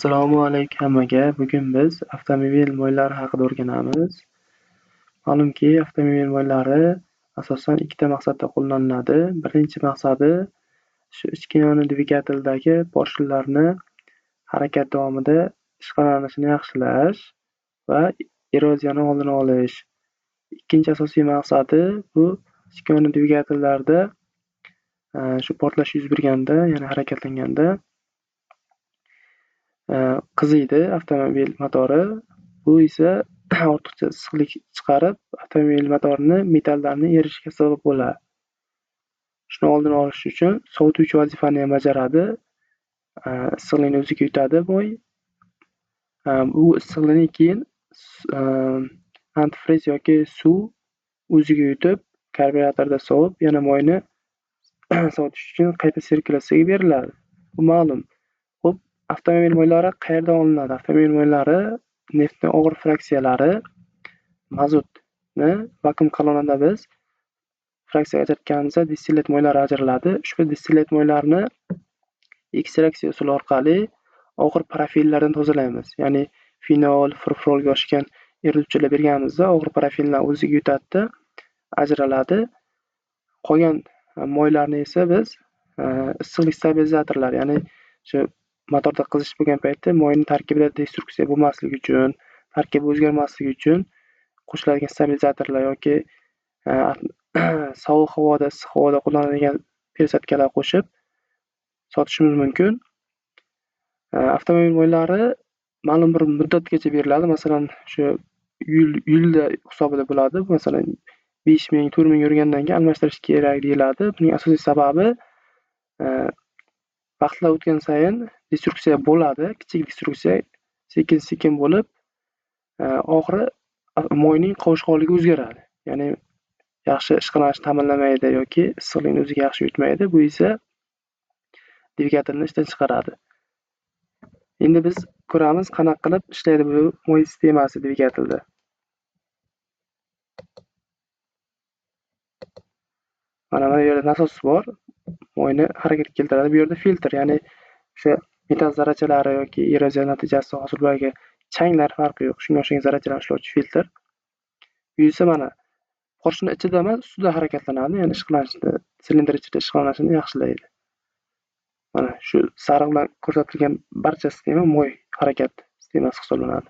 Assalomu alaykum hammaga. Bugun biz avtomobil moylari haqida o'rganamiz. Ma'lumki, avtomobil moylari asosan ikkita maqsadda qo'llaniladi. Birinchi maqsadi shu ichki yonuv dvigateldagi porshinlarni harakat davomida ishqalanishini yaxshilash va eroziyani oldini olish. Ikkinchi asosiy maqsadi bu ichki yonuv dvigatellarda shu portlash yuz berganda, ya'ni harakatlanganda qiziydi avtomobil motori. Bu esa ortiqcha issiqlik chiqarib, avtomobil motorini metallarni erishiga sabab bo'ladi. Shuni oldini olish uchun sovutuvchi vazifani ham bajaradi. Issiqlikni o'ziga yutadi moy. Bu issiqlikni keyin antifriz yoki suv o'ziga yutib, karburatorda sovib, yana moyni sovutish uchun qayta sirkulyatsiyaga beriladi. Bu ma'lum. Xo'p, avtomobil moylari qayerdan olinadi? Avtomobil moylari neftning og'ir fraksiyalari, mazutni vakuum kolonada biz fraksiyaga ajratganimizda distillat moylari ajraladi. Ushbu distillat moylarni ekstraksiya usuli orqali og'ir parafinlardan tozalaymiz. Ya'ni fenol, furfurolga o'xshagan erituvchilar berganimizda og'ir parafinlar o'ziga yutadida ajraladi. Qolgan moylarni esa biz issiqlik stabilizatorlari, ya'ni shu motorda qizish bo'lgan paytda moyning tarkibida destruksiya bo'lmasligi uchun, tarkibi o'zgarmasligi uchun qo'shiladigan stabilizatorlar yoki sovuq havoda, issiq havoda qo'llaniladigan persatkalar qo'shib sotishimiz mumkin. Avtomobil moylari ma'lum bir muddatgacha beriladi. Masalan, shu yilda hisobida bo'ladi. Masalan, 5000, 4000 yurgandan keyin almashtirish kerak deyiladi. Buning asosiy sababi vaqtlar o'tgan sayin destruksiya bo'ladi. Kichik destruksiya sekin-sekin bo'lib, oxiri moyning qovushqonligi o'zgaradi. Ya'ni yaxshi ishqalanishni ta'minlamaydi yoki issiqlikni o'ziga yaxshi yutmaydi. Bu esa dvigatelni ishdan chiqaradi. Endi biz ko'ramiz, qanaqa qilib ishlaydi bu moy sistemasi dvigatelda. Mana bu yerda nasos bor, moyni harakatga keltiradi. Bu yerda filtr, ya'ni o'sha metal zarrachalari yoki eroziya natijasida hosil bo'lgan changlar, farqi yo'q. Shunga o'xshagan zarrachalarni ushlovchi filtr. Bu esa mana porshni ichida emas, ustida harakatlanadi, ya'ni ishqalanishni, silindr ichida ishqalanishini yaxshilaydi. Mana shu sariq bilan ko'rsatilgan barcha sistema moy harakat sistemasi hisoblanadi.